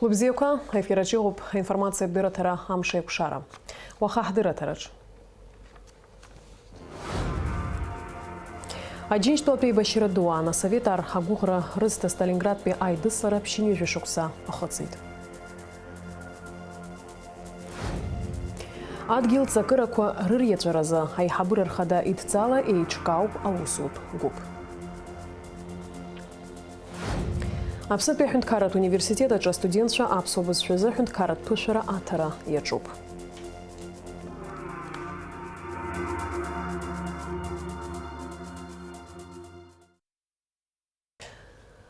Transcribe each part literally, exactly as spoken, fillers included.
Лыбзиақәа, аефираҿ иҟоуп аинформациатә дырраҭара «Амш еиқәшара». Уаха ҳдырраҭараҿ. Аџьынџьтәылатәи еибашьра ду аан асовет ар агәыӷра рызҭаз Сталинградтәи аидыслара ԥшьынҩажәа шықәса ахыҵит. Адгьыл ҵакырақәа рыриаҵәаразы аиҳабыра рхада идҵала еиҿкаауп аусутә гәыԥ. Аԥснытәи аҳәынҭқарратә университет аҿы астудентцәа аԥсуа бызшәазы аҳәынҭқарратә ԥышәара аҭара иаҿуп.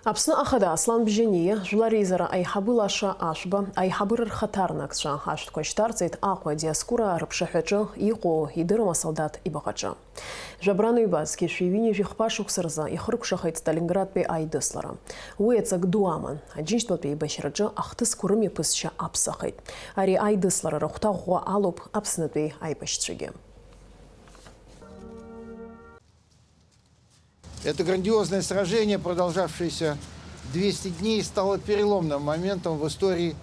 Аԥсны Ахада Аслан Бжьаниа, Жәлар Реизара аиҳабы лаша Ашәба, аиҳабыра рхаҭарнакцәа ашәҭқәа шьҭарҵеит Аҟәа Диоскура рыԥшаҳәаҿы иҟоу идырым асолдаҭ ибаҟаҿы. Жәабран ҩба зқьи шәи ҩынҩажәи хԥа шықәса рзы ихыркәшахеит Сталинградтәи аидыслара. Уи аҵак ду аман, Аџьынџьтәылатәи еибашьраҿы ахҭысқәа рымҩаԥысшьа аԥсахеит. Ари аидыслара рыхәҭа ӷәӷәа алоуп Аԥснытәи аибашьцәагьы. Это грандиозное сражение, продолжавшееся двести дней, стало переломным моментом в истории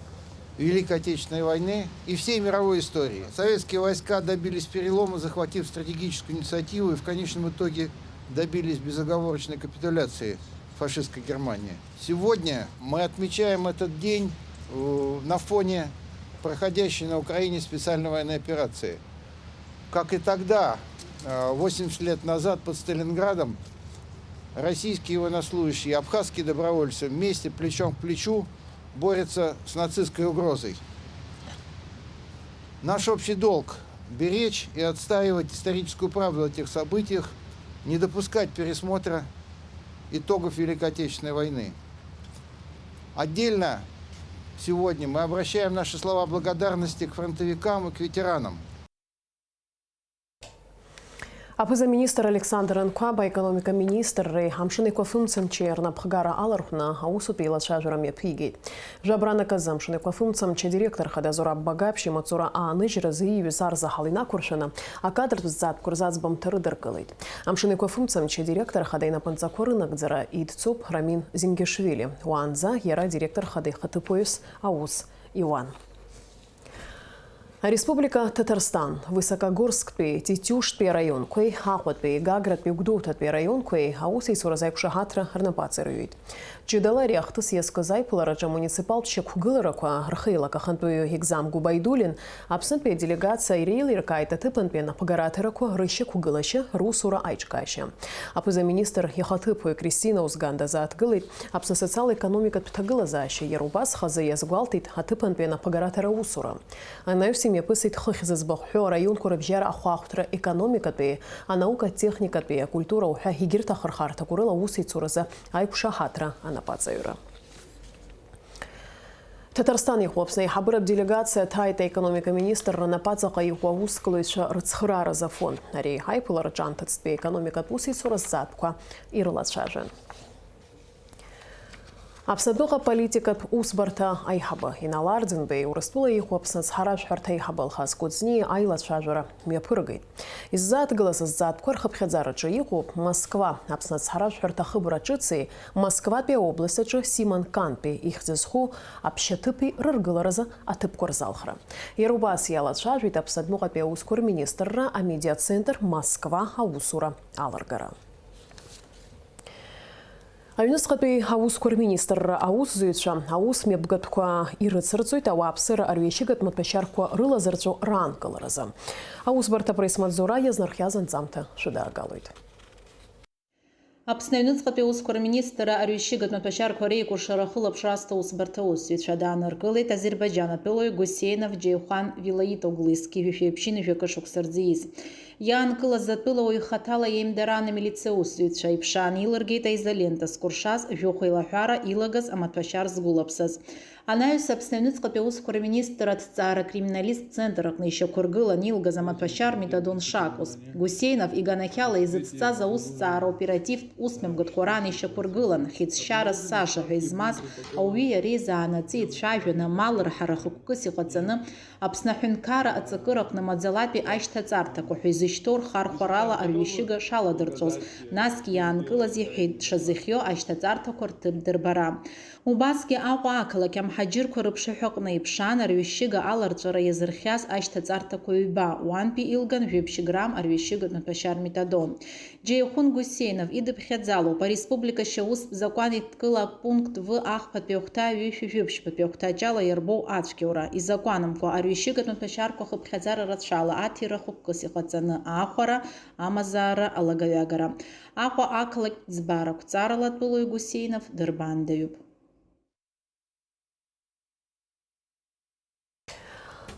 Великой Отечественной войны и всей мировой истории. Советские войска добились перелома, захватив стратегическую инициативу, и в конечном итоге добились безоговорочной капитуляции фашистской Германии. Сегодня мы отмечаем этот день, э, на фоне проходящей на Украине специальной военной операции. Как и тогда, э, восемьдесят лет назад под Сталинградом, российские военнослужащие и абхазские добровольцы вместе, плечом к плечу, борются с нацистской угрозой. Наш общий долг — беречь и отстаивать историческую правду о тех событиях, не допускать пересмотра итогов Великой Отечественной войны. Отдельно сегодня мы обращаем наши слова благодарности к фронтовикам и к ветеранам. Аԥыза-министр Александр Анқәаб аекономика министрреи амшын еиқәафымцамчи рнапхгара алархәны аусутә еилацәажәара мҩаԥигеит. Жәабран аказы амшын еиқәафымцамч адиректор хада Зураб Багаԥшь имаҵура ааныжьразы ииҩыз арзаҳал инақәыршәаны, акадртә зҵаатәқәа рзы аӡбамҭа рыдыркылеит. Амшын еиқәафымцамч адиректор хада инапынҵақәа рынагӡара идҵоуп Рамин Зингешвили, уаанӡа иара адиректор хада ихаҭыԥуаҩыс аус иуан. Ареспублика Ҭаҭарсҭан, Высокогорсктәи, Тетиуштәи араионқәеи, Аҟәатәи, Гагратәи, Гәдоуҭатәи араионқәеи аусеицуразы аиқәшаҳаҭра рнапы аҵаҩҩит. Ҷыдала ари ахҭыс иазкыз аиԥылараҿы амуниципалтә шьақәгыларақәа рхеилак ахантәаҩы Егзам Губаидулин Аԥснытәи аделегациа иреилиркааит аҭыԥантәи анапхгараҭарақәа рышьақәгылашьа, русура аиҿкаашьа. Аԥыза-министр ихаҭыԥуаҩ Кристина Узган дазааҭгылеит Аԥсны асоциал-економикатә ҭагылазаашьа, иара убас хазы иазгәалҭеит аҭыԥантәи анапхгараҭара аусура. Анаҩс имҩаԥысит хыхь зыӡбахә ҳәоу араионқәа рыбжьара ахәаахәҭра, економикатәи, анаука-техникатәи, акультура уҳәа егьырҭ ахырхарҭақәа рыла аусеицуразы аиқәшаҳаҭра анапаҵаҩра. Ҭаҭарсҭан иҟоу Аԥсны аиҳабыратә делегациа ҭааит аекономика министр рнапаҵаҟа иҟоу аускылаҩцәа рыцхырааразы афонд. Ари аиԥылараҿы анҭыҵтәи аекономикатә усеицура зҵаатәқәа ирылацәажәан. Аԥсны адәныҟа политикатә усбарҭа аиҳабы Инал Арӡынбеи Урыстәыла иҟоу Аԥсны ацҳаражәҳәарҭа аиҳабы Алхас Кәыҵниа аилацәажәара мҩаԥыргеит. Иззааҭгылаз азҵаатәқәа рхыԥхьаӡараҿы иҟоуп Москва, Аԥсны ацҳаражәҳәарҭа ахыбра ҿыци Москватәи аобласт аҿы Симон Кантәи ихьӡ зху аԥшьаҭыԥи рыргыларазы аҭыԥқәа рзалхра. Иара убас иалацәажәеит Аԥсны адәныҟатәи аусқәа рминистрра амедиацентр Москва аусура алыргара. Аҩныҵҟатәи аусқәа рминистрра аусзуҩцәа аус мҩаԥгатәқәа ирыцырҵоит ауааԥсыра арҩашьыгатә маҭәашьарқәа рылазырҵәо раанкыларазы. Аусбарҭа апресс-маҵзура иазнархиаз анҵамҭа шәыдаагалоит. Аԥсны аҩныҵҟатәи аусқәа рминистрра арҩашьыгатә маҭәашьарқәа реикәыршара ахылаԥшра азҭо аусбарҭа аусзуҩцәа дааныркылеит Азербаиџьанатәылаҩ Гусейнов Џьеихан Вилаитоглу зқьи жәшәи ԥшьынҩажәи акы шықәса рзы ииз. Иаанкылаз атәылауаҩ хаҭала иеимдаран амилициа усзуҩцәа, иԥшаан илыргеит аизолента зкәыршаз, жәохә еилаҳәара илагаз амаҭәашьар згәылаԥсаз. Анаҩс Аԥсны аҩныҵҟатәи аусқәа рминистр аҭҵаара акриминалисттә центр аҟны ишьақәыргылан илгаз амаҭәашьар метадон шакәыз. Гусейнов иганахьала изыцҵаз аусҭҵаара оперативтә усмҩаԥгатәқәа раан ишьақәыргылан, хьыӡшьара Саша ҳәа измаз ауаҩи иареи заанаҵы ицәажәаны, амал рҳара хықәкыс иҟаҵаны, Аԥсны аҳәынҭқарра аҵакыраҟны маӡалатәи ашьҭаҵарҭақәа ҳәа изы ишьҭоу рхархәарала арҩышьыга шаладырҵәоз, насгьы иаанкылаз иҳәеит дшазыхиоу ашьҭаҵарҭақәа рҭыԥ дырбара. Убасгьы Аҟәа ақалақь амҳаџьырқәа рыԥшаҳәаҟны иԥшаан арҩышьыга аларҵәара иазырхиаз ашьҭаҵарҭақәа ҩба, уантәи илган жәибжь грамм арҩышьыгатә маҭәашьар метадон. Џьеихәын Гусейнов идыԥхьаӡалоуп ареспублика шьаустә закәан еидкыла апункт В ахԥатәи ахәҭа ҩышәи жәибжьбатәи ахәҭаҷ ала иарбоу ацәгьоура, изакәанымкәа арҩышьыгатә маҭәашьарқәа хыԥхьаӡара рацәала аҭира хықәкыс иҟаҵаны аахәара, амазаара, алагаҩагара. Аҟәа ақалақь ӡбара қәҵарала атәылаҩ Гусейнов дырбаандаҩуп.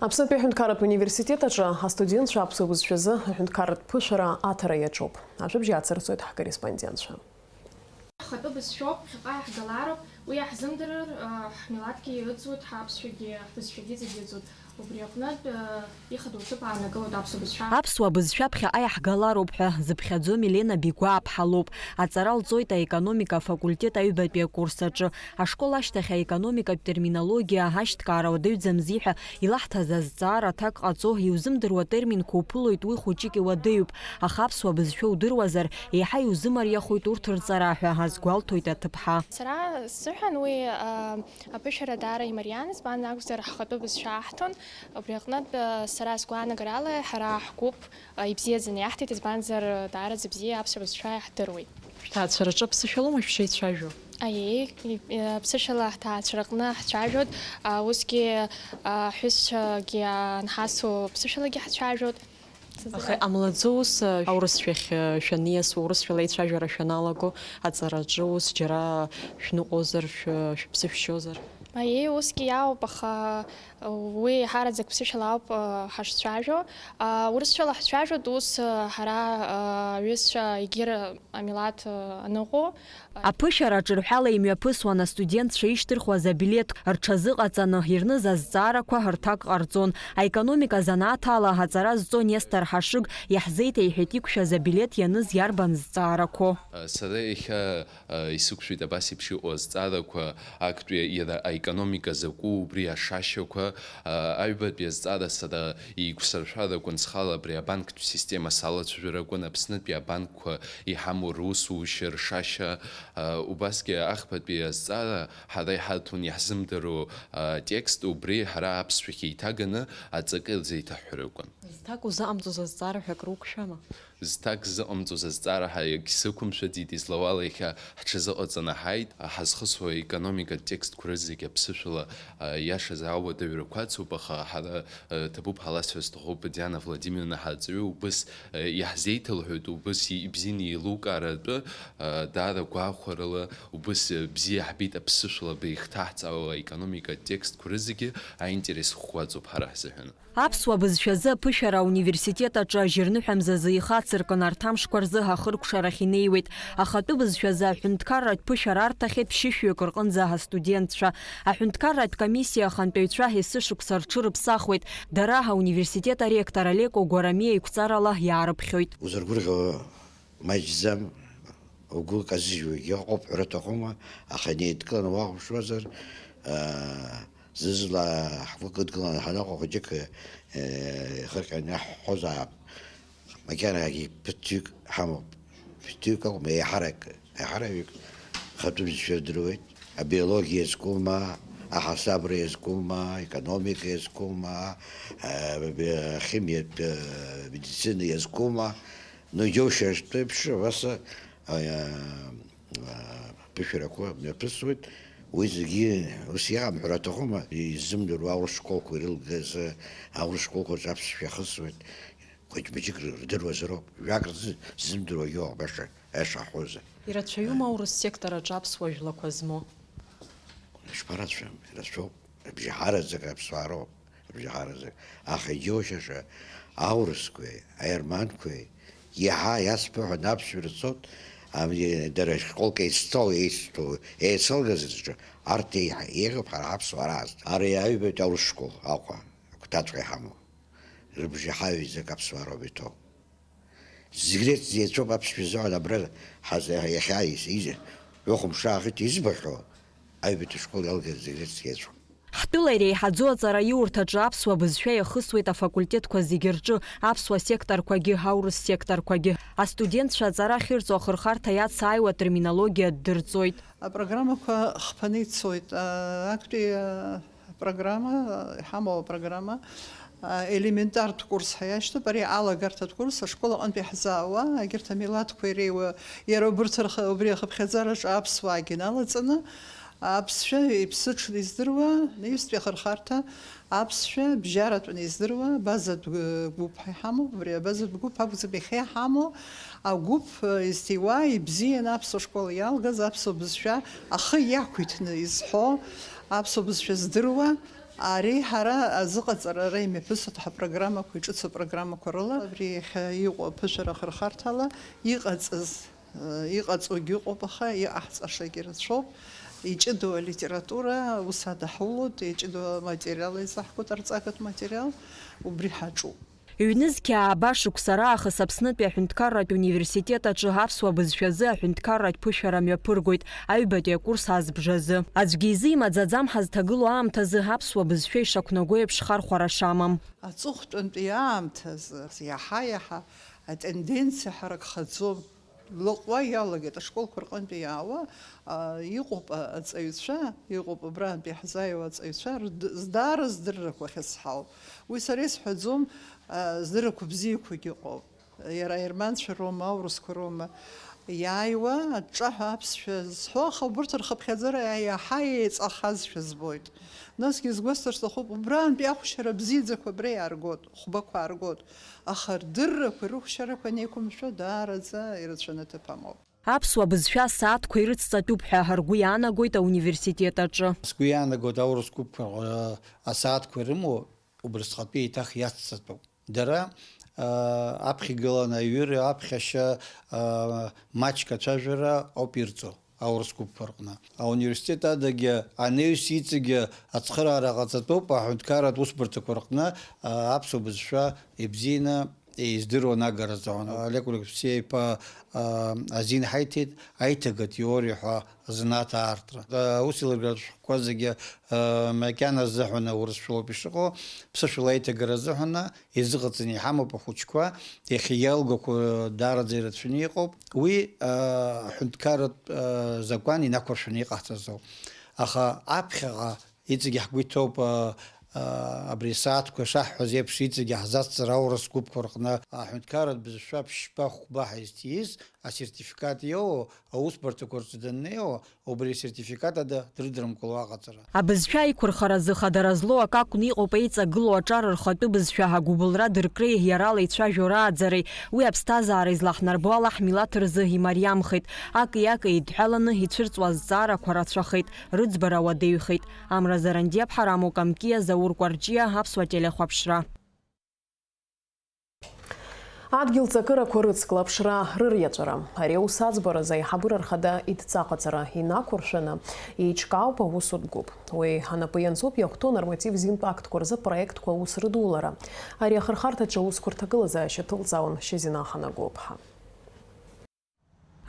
Аԥснытәи аҳәынҭқарратә университет аҿы астудентцәа аԥсуа бызшәазы аҳәынҭқарратә ԥышәара аҭара иаҿуп. Ажәабжь иацырҵоит ҳкорреспондентцәа. Ҳхатәы бызшәоуп, ԥхьаҟа иаҳгалароуп, уи иаҳзымдырыр, ҳмилаҭгьы иыӡуеит, ҳаԥсшәагьы, ҳбызшәагьы зегьы ыӡуеит. Убри аҟнытә, ихадоу ҭыԥ аанагылоит аԥсуа бызшәа. Аԥсуа бызшәа ԥхьаҟа иаҳгалароуп ҳәа зыԥхьаӡо Милена Бигәааԥҳа лоуп. Аҵара лҵоит аекономика афакультет аҩбатәи акурс аҿы. Ашкол ашьҭахь аекономикатә терминологиа ашьҭкаара уадаҩӡамзи ҳәа илаҳҭаз азҵаара аҭак ҟаҵо, иузымдыруа терминқәа уԥылоит, уи хәыҷык иуадаҩуп, аха аԥсуа бызшәа удыруазар, еиҳа иузымариахоит урҭ рҵара ҳәа азгәалҭоит аҭыԥҳа. Сара сзыҳәан уи, а, аԥышәара даара имариан, избан акәзар, ҳхатәы бызшәа аҳҭон, убри аҟнытә, а, сара сгәаанагарала, ҳара ҳгәыԥ, а, ибзиаӡаны иаҳҭеит, избанзар, даараӡа бзиа аԥсуа бызшәа иаҳдыруеит. Шәҭаацәараҿы аԥсышәалоума шәшеицәажәо? Аиеи, и-, и-, аԥсышәала ҳҭаацәараҟны ҳцәажәоит, а, усгьы, а, ҳәызцәагьы анҳасу аԥсышәалагьы ҳцәажәоит. Аха иҟамлаӡо ус, а, аурысшәахь, а, шәаниасуа, урысшәала аицәажәара шәаналаго, аҵараҿы ус џьара шәныҟәозар, шәы-, шәыԥсы шәшьозар? Аиеи, усгьы иаауп, аха уи еиҳараӡак ԥсышәала ауп, а, ҳашцәажәо. А, урысшәала ҳцәажәоит ус, а, ҳара, а, аҩызцәа егьырҭ амилаҭ, а, аныҟоу. Аԥышәара ҿырҳәала имҩаԥысуан астудентцәа ишьҭырхуаз абилеҭ рҽазыҟаҵаны, ирныз азҵаарақәа рҭак ҟарҵон. Аекономика занааҭ ала аҵара зҵо Нестор Ҳашыг иаҳзеиҭеиҳәеит иқәшәаз абилеҭ ианыз иарбан зҵаарақәоу. Сара иахьа Исықәшәеит абас еиԥш иҟоу азҵаарақәа, актәи иара аекономика закәу, убри ашашьақәа, аҩбатәи азҵаара сара еиқәсыршәар акәын, схала абри абанктә система салацәажәар акәын, Аԥснытәи абанкқәа иҳамоу русушьа, ршашьа, убасгьы ахԥатәи азҵаара ҳара иҳарҭон иаҳзымдыруа атекст, убри ҳара аԥсшәахь еиҭаганы аҵакы рзеиҭаҳҳәар акәын. Зҭак узыҟамҵоз азҵаара ҳәа акры уқәшәама? Зҭак ззыҟамҵоз азҵаара ҳәа егьсықәымшәаӡеит, излауала иахьа ҳҽазыҟаҵаны ҳааит. Ҳазхысуа аекономикатә текстқәа рызегь аԥсышәала, а, иашазы ауадаҩрақәа ацуп, аха ҳара, а, ҭабуп ҳәа ласҳәар сҭахуп, Диана Владимировна, ҳарҵаҩы убыс, а, иаҳзеиҭалҳәоит, убыс и-, ибзианы еилукаара атәы, а, даара гәахәарала, убыс, а, бзиа ҳбеит аԥсышәала абри ихҭаҳҵаауа аекономикатә текстқәа рызегьы аинтерес ӷәӷәа аҵоуп ҳара ҳзыҳәан. Аԥсуа бызшәазы аԥышәара ауниверситет аҿы ажьырныҳәа мзазы ихы ацыркын, арҭ амшқәа рзы ахыркәшарахь инеиуеит. Ахатәы бызшәазы аҳәынҭқарратә ԥышәара арҭахьеит ԥшьышәҩык рҟынӡа астудентцәа. Аҳәынҭқарратә комиссиа ахантәаҩцәа есышықәса рҽырыԥсахуеит. Дара ауниверситет аректор Олег Огуарамиа иқәҵарала иаарыԥхьоит. Узыргәырӷьо маҷӡам, угәы казыжьуагьы ыҟоуп, ҳәара аҭахума, аха инеидкыланы уахәаԥшуазар, аа, зызла ҳгәы кыдгыланы ҳаныҟоу хәыҷык, э, ихырҟьаны иаҳҳәозаап. Макьанагьы ԥыҭҩык ҳамоуп. Ԥыҭҩык акәым, еиҳарак, еиҳараҩык хатәы бызшәа рдыруеит. Абиологиа иазкума, аҳасабра иазкума, аекономика иазкума, э, ахимиатә, э, медицина иазкума, ну, џьоушьартә еиԥш, абас, э, э, ԥышәарақәа мҩаԥысуеит. Уи зегьы ус иҟам ҳәара аҭахума, изымдыруа аурыс школқәа ирылгаз, аурыс школқәа рҿы аԥсшәа иахысуеит. Хәыҷ-быҷык рдыруазароуп, жәак рзы ззымдыруагьы ыҟоуп, аиаша, аиаша ҳҳәозар. Ирацәаҩума аурыс сектор аҿы аԥсуа жәлақәа змоу? Ишԥарацәам, ирацәоуп, абжьаҳараӡак аԥсуаа роуп. Абжьаҳаразы, аха иџьоушьаша аурысқәеи, аерманқәеи, иаҳа иасбыҳәан аԥсшәа рацәоуп, ами, дара школк еицҭоу, еицҭоу, еицылгаз рҿы арҭ еиҳа еиӷьуп ҳара ҳаԥсуаа раасҭа. Ари аҩбатәи аурыс школ Аҟәа агәҭаҵәҟьа иҳамоу, рыбжьаҳаҩ зегь аԥсуаа роуп иҭоу. Зегь реиԥш еицәоуп аԥсшәа азыҳәан абра ҳазы иахьа ис-, из-, ҩы-хәымш аахыҵ избахьоу аҩбатәи ашкол иалгаз зегь реиԥш еицәоуп. Ҳтәыла иреиҳаӡоу аҵараиурҭаҿы аԥсуа бызшәа иахысуеит афакультетқәа зегьы рҿы, аԥсуа секторқәагьы, аурыс секторқәагьы. Астудентцәа аҵара ахьырҵо ахырхарҭа иацааиуа атерминологиа ддырҵоит. Апрограммақәа хԥаны ицоит. А, актәи, а, апрограмма, а, иҳамоу апрограмма, а, елементартә курс ҳәа иашьҭоуп. Ари алагарҭатә курс ашкол аҟынтә иаҳзаауа, егьырҭ амилаҭқәа иреиуа, иара убырҭ рхы-, убри ахыԥхьаӡараҿы аԥсуаагьы иналаҵаны, аԥсшәа иԥсыҽны издыруа, наҩстәи ахырхарҭа, аԥсшәа бжьаратәны издыруа абазатә, э, гәыԥ ҳәа иҳамоуп. Абри абазатә гәыԥ акәӡам иахьа иҳамоу. Агәыԥ, э, изҭиуа, ибзианы аԥсуа школ иалгаз, аԥсуа бызшәа ахы иақәиҭны изҳәо, аԥсуа бызшәа здыруа, ари ҳара азыҟаҵара ара имҩаԥысуеит ҳапрограммақәа, иҿыцу апрограммақәа рыла. Абри иахьа иҟоу аԥышәара ахырхарҭала иҟаҵаз, э, иҟаҵогьы ыҟоуп, аха иҟаҳҵашагьы рацәоуп. Иҷыдоу алитература ус адаҳулоит, иҷыдоу аматериал еизаҳгоит, арҵагатә материал, убри ҳаҿуп. Ҩнызқьи ааба шықәса раахыс Аԥснытәи аҳәынҭқарратә университет аҿы аԥсуа бызшәазы аҳәынҭқарратә ԥышәара мҩаԥыргоит аҩбатәи акурс азбжазы. Аӡәгьы изы имаӡаӡам ҳазҭагылоу аамҭазы аԥсуа бызшәа ишақәнаго еиԥш хархәара шамам. Аҵыхәтәантәи аамҭазы иаҳа-иаҳа атенденциа ҳаракхаӡом. Лаҟәуа иалагеит ашколқәа рҟынтәи иаауа, а, иҟоуп, а, аҵаҩцәа, иҟоуп абрантәи иаҳзааиуа аҵаҩцәа рд-, здаара здыррақәа ахьазҳау. Уи сара исҳәаӡом, а, здыррақәа бзиақәагьы ыҟоуп. Иара аерманцәа роума, аурысқәа роума, иааиуа аҿҿаҳәа аԥсшәа зҳәо, аха убырҭ рхыԥхьаӡара иаҳа еиҵахазшәа збоит. Насгьы изгәасҭар сҭахуп, убраантәи ахәшьара бзиаӡақәа абра иааргоит, хәбақәа ааргоит. Аха рдыррақәа, рыхәшьарақәа анеиқәымшәо, даараӡа ирацәаны аҭыԥ амоуп. Аԥсуа бызшәа асааҭқәа ирыцҵатәуп ҳәа ргәы иаанагоит ауниверситет аҿы. Сгәы иаанагоит аурыс гәыԥқәа, э, асааҭқәа ирымоу убрысҟатәи еиҭах иацҵатәуп. Дара, э, аԥхьа игыланы аҩыра, аԥхьашьа, э, маҷк ацәажәара ауп ирҵо аурыс гәыԥқәа рҟны. Ауниверситет адагьы анаҩс иҵегьы ацхыраара ҟаҵатәуп аҳәынҭқарратә усбарҭақәа рҟны, э, аԥсуа бызшәа ибзианы издыруа нагара азыҳәан. Олег Алексеев-иԥа, а, азин ҳаиҭеит аиҭагатә теориа ҳәа азанааҭ аартра. А, аус еилыргартә шәҟәқәа зегьы, а, макьана азыҳәан аурысшәалоуп ишыҟоу, ԥсышәала аиҭагара азыҳәан изыҟаҵаны иҳамоуп ахәыҷқәа, иахьа иалгақәа даараӡа ирацәаны иҟоуп. Уи, а, аҳәынҭқарратә, а, закәан инақәыршәаны иҟаҳҵаз ауп. Аха аԥхьаҟа Иҵегьы ҳгәы иҭоуп, а, а, абри асааҭқәа шаҳҳәаз еиԥш, иҵегьы ҳзацҵар аурыс гәыԥқәа рҟны аҳәынҭқарратә бызшәа ԥшьба хәба ҳаизҭииз асертификат иоуа, аусбарҭақәа рҿы даннеиуа, убри асертификат ада дрыдрымкыло аҟаҵара. Абызшәа аиқәырхаразы хадара злоу акы акәны иҟоуп еиҵагылоу аҿар рхатәы бызшәа агәыбылра дыркреи иарала ицәажәо рааӡареи. Уи аԥсҭазаара излаҳнарбо ала ҳмилаҭ рзы имариамхеит. Аки-аки еидҳәаланы ицәырҵуа азҵаарақәа рацәахеит, рыӡбара уадаҩхеит. Амра Зарандиа-ԥҳа, Рамо Камкиа, Заур Кәарҷиа, Аԥсуа телехәаԥшра. Адгьыл ҵакырақәа рыцклаԥшра, рыриаҵәара. Ари аус аӡбаразы аиҳабыра рхада идҵа ҟаҵара инақәыршәаны еиҿкаауп аусутә гәыԥ. Уи анапы ианҵоуп иахәҭоу анорматив зинтә актқәа рзы апроектқәа аус рыдулара. Ари ахырхарҭаҿы аусқәа рҭагылазаашьа ҭылҵаауан Шьазина Аханагәыԥҳа.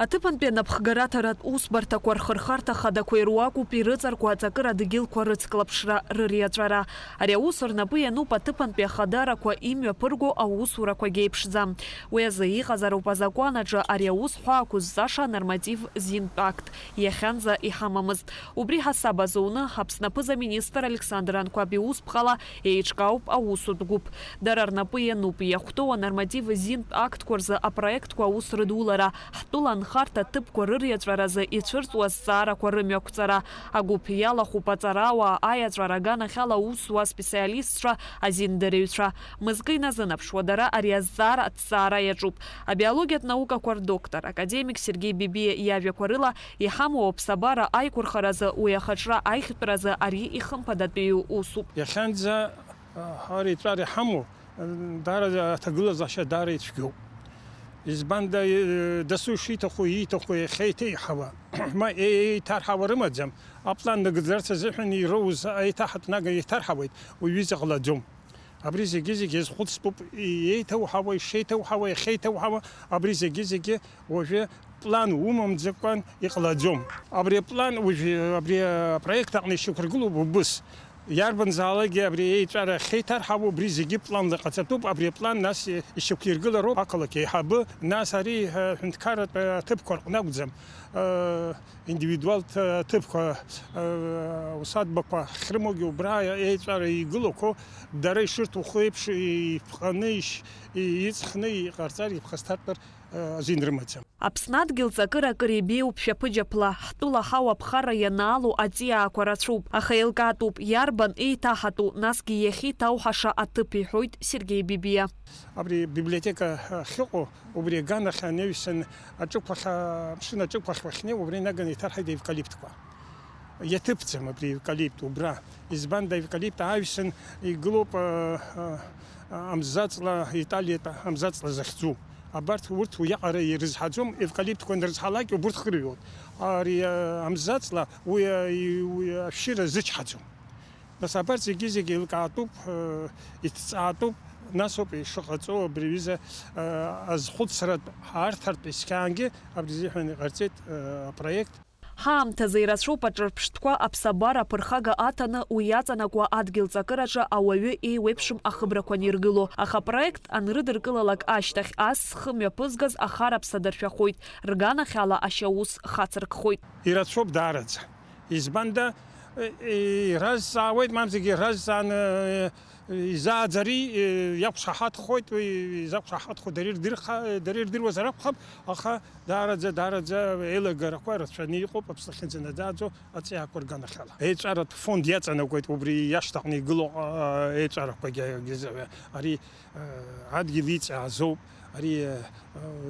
Аҭыԥантәи анапхгараҭаратә усбарҭақәа рхырхарҭа хадақәа ируакуп ирыҵаркуа аҵакыра дгьылқәа рыцклаԥшра, рыриаҵәара. Ари аус рнапы иануп аҭыԥантәи ахадарақәа имҩаԥырго аусурақәагьы еиԥшӡам. Уи азы иҟазароуп азакәан аҿы ари аус ҳәа ақәызҵаша анорматив зинтә акт, иахьанӡа иҳамамызт. Убри ҳасаб азуны, Аԥсны аԥыза-министр Александр Анқәаб иусԥҟала еиҿкаауп аусутә гәыԥ. Дара рнапы иануп иахәҭоу анорматив зинтә актқәа рзы апроектқәа аус рыдулара, ҳтәыла анхарҭа ҭыԥқәа рыриаҵәаразы ицәырҵуа азҵаарақәа рымҩақәҵара. Агәыԥ иалахәуп аҵарауаа, аиаҵәара аганахьала аус зуа специалистцәа, азиндырҩцәа. Мызкы иназынаԥшуа, дара ари азҵаара аҭҵаара иаҿуп. Абиологиатә наукақәа рдоктор, академик Сергеи Бебиа иажәақәа рыла, иҳамоу аԥсабара аиқәырхаразы, уи ахаҿра аихтәразы ари ихымԥадатәиу усуп. Иахьанӡа, а, ҳәареиҵәара иҳамоу, даара аҭагылазаашьа даара ицәгьоуп. Избанда, э, дасу шиҭаху, ииҭаху иахьа иҭеиҳауа, ма е-, еиҭарҳауа рымаӡам. Аплан нагӡарц азыҳәан ироуз аиҭаҳатә нага еиҭарҳауеит, уи ҩыза ҟалаӡом. Абри зегьы-зегьы иазхәыцтәуп, иеиҭауҳауа, ишеиҭауҳауа, иахьеиҭауҳауа, абри зегьы-зегьы уажәы план умамӡакәан иҟалаӡом. Абри аплан уажәы, абри апроект аҟны ишьақәыргылоуп убыс. Иарбанзаалакгьы абри еиҵәара ахьеиҭарҳау убри зегьы планла ҟаҵатәуп, абри аплан нас ишьақәиргылароуп ақалақь еиҳабы, нас ари, э, ҳәынҭқарратә, э, аҭыԥқәа рҟны акәӡам, э, индивидуалтә, э, ҭыԥқәа, э, усадбақәа ахьрымоугьы убра еиҵәара игылоуқәоу, дара ишырҭаху еиԥш иԥҟаны иш-, иҵхны иҟарҵар, иԥхасҭартәыр, э, азин рымаӡам. Аԥсны адгьыл ҵакыра акыр ибеиоуп шәаԥыџьаԥла, ҳтәыла ҳауа аԥхара ианаало аҵиаақәа рацәоуп, аха еилкаатәуп, иарбан еиҭаҳатәу, насгьы иахьеиҭауҳаша аҭыԥ, иҳәоит Сергеи Бибиа. Абри абиблиотека ахьыҟоу, убри аганахь анаҩсан аҿықәахь, амшын аҿықәахь уахьнеи, убри наганы иҭарҳаит аевкалиптқәа. Иаҭыԥӡам абри аевкалипт убра. Избанда аевкалипт ааҩсан игылоуп, а, а, а, амзаҵла, италиатә амзаҵла захьӡу. Абарҭ урҭ уиаҟара ирызҳаӡом, евкалиптқәа анрызҳалак убурҭ хырҩоит. Ари, а, амзаҵла уи, а, и-, уи ашәшьыра зычҳаӡом. Нас абарҭ зегьы-зегьы еилкаатәуп, а, иҭҵаатәуп, насоуп ишыҟаҵоу абри аҩыза, а, азхәыцратә аарҭартә исхьаангьы абри азыҳәан иҟарҵеит, а, апроект. Ҳаамҭазы ирацәоуп аҿырԥштәқәа аԥсабара аԥырхага аҭаны уи иаҵанакуа адгьыл ҵакыраҿы ауаҩы еиуеиԥшым ахыбрақәа аниргыло, аха апроект анрыдыркылалак ашьҭахь ас зхы мҩаԥызгаз ахара ԥса дыршәахоит, рганахьала ашьаус хацыркхоит. Ирацәоуп даараӡа. Избанда, э, э, иразҵаауеит, мамзаргьы иразҵааны, э, изааӡари, э, иақәшаҳаҭхоит, уи изақәшаҳаҭхо дара ирдырха-, дара ирдыруазар акәхап, аха даараӡа, даараӡа еилагарақәа рацәаны иҟоуп Аԥсны ахьынӡанаӡааӡо аҵиаақәа рганахьала. Еиҵәаратә фонд иаҵанакуеит убри иашҭаҟны игылоу, а, еиҵәарақәагьы, ари, а, адгьыл иҵаазоуп, ари, а,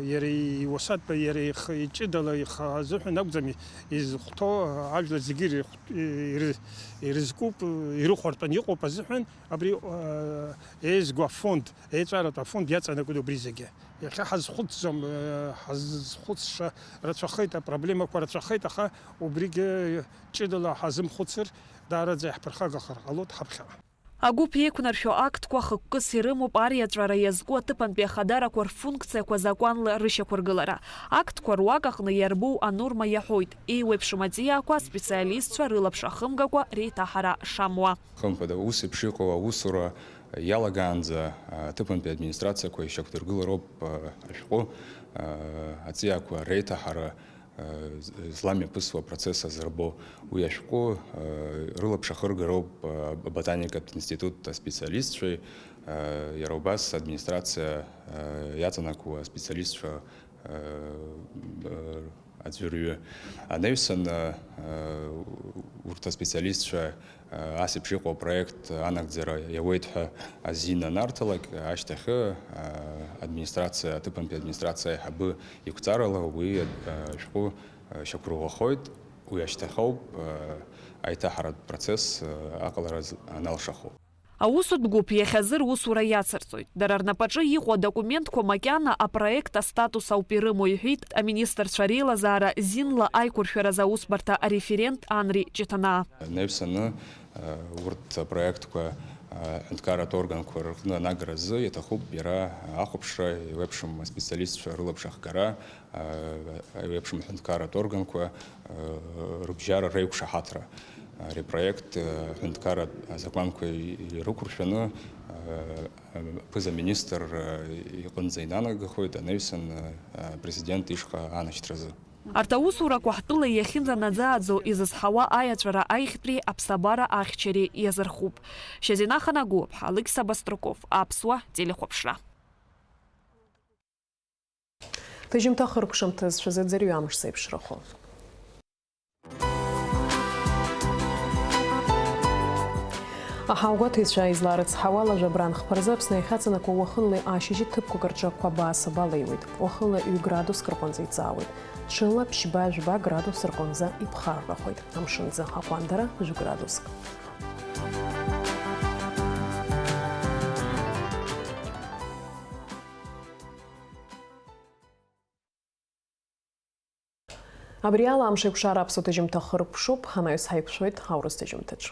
иара иуасатәи, иара ихы иҷыдала ихы азыҳәан акәӡами изыхәҭоу, а, ажәлар зегьы ирыхә-, иры-, ирызкуп, ирыхәартәын иҟоуп азыҳәан, абри, а, еизго афонд, еиҵәаратә афонд иаҵанакуеит убри зегьы. Иахьа ҳазхәыцӡом, э, ҳазхәыцша рацәахеит, апроблемақәа рацәахеит, аха убригьы ҷыдала ҳазымхәыцыр, даараӡа иаҳԥырхагахар ҟалоит ҳаԥхьаҟа. Агәыԥ еиқәнаршәо актқәа хықәкыс ирымоуп ариаҵәара иазку аҭыԥантәи ахадарақәа рфункциақәа закәанла рышьақәыргылара. Актқәа руак аҟны иарбоу анорма иаҳәоит, еиуеиԥшым аҵиаақәа аспециалистцәа рылаԥш ахымгакәа реиҭаҳара шамуа. Хымԥада, ус еиԥш иҟоу аусура иалагаанӡа, аҭыԥантәи администрациақәа ишьақәдыргылароуп, а, ашәҟәы, а, аҵиаақәа реиҭаҳара, а, з-, зламҩаԥысуа апроцесс азырбо. Уи ашәҟәы, а, рылаԥш ахыргароуп, а, аботаникатә институт аспециалистцәеи, а, иара убас администрациа, а, иаҵанакуа аспециалистцәа, а, а, аӡәырҩы. Анаҩсан, а, а, урҭ аспециалистцәа, а, ас еиԥш иҟоу апроект анагӡара иауеит ҳәа азин анарҭалак, ашьҭахьы, а, администрациа, аҭыԥантәи администрациа аиҳабы иқәҵарала уи, а, ашәҟәы, а, шьақәырӷәӷәахоит. Уи ашьҭахьоуп, а, аиҭаҳаратә процесс, а, аҟалара з-, аналшахо. Аусутә гәыԥ иахьазы русура иацырҵоит. Дара рнапаҿы иҟоу адокументқәа макьана апроект астатус ауп ирымоу, иҳәеит аминистрцәа реилазаара зинла аиқәыршәаразы аусбарҭа ареферент Анри Ҷыҭанаа. Анаҩсаны, э, урҭ апроектқәа, э, ҳәынҭқарратә органқәа рҟны анагаразы иаҭахуп иара ахәаԥшра, еиуеиԥшым аспециалистцәа рылаԥш ахгара, еиуеиԥшым аҳәынҭқарратә органқәа рыбжьара реиқәшаҳаҭра. Ари апроект аҳәынҭқарратә азакәанқәа ирықәыршәаны аԥыза-министр иҟынӡа инанагахоит, анаҩсан апрезидент ишҟа анашьҭразы. Арҭ аусурақәа ҳтәыла иахьынӡанаӡааӡо изызҳауа аиаҵәара аиӷьтәреи аԥсабара ахьчареи иазырхуп. Шьазина Ханагәыԥҳа, Алықьса Баструков, Аԥсуа телехәаԥшра. Ҭыжьымҭа хыркәшамҭазшәа зыӡырҩамш зеиԥшрахо. Аҳауагәаҭаҩцәа изларыцҳауа, лажәа абранхқәа рзы Аԥсны иахьаҵанакуа уахынлеи ашьыжьи ҭыԥқәак рҿы қәабаа-сабаа леиуеит. Уахынла ҩ градуск рҟынӡа иҵаауеит. Ҽынла ԥшьба-жәба градус рҟынӡа иԥхаррахоит. Амшын аӡы, аҟәандара жәа градуск. Абри ала амш еиқәшара аԥсуа ҭыжьымҭа хыркәшоуп, анаҩс ҳаиқәшәоит аурыс ҭыжьымҭаҿ.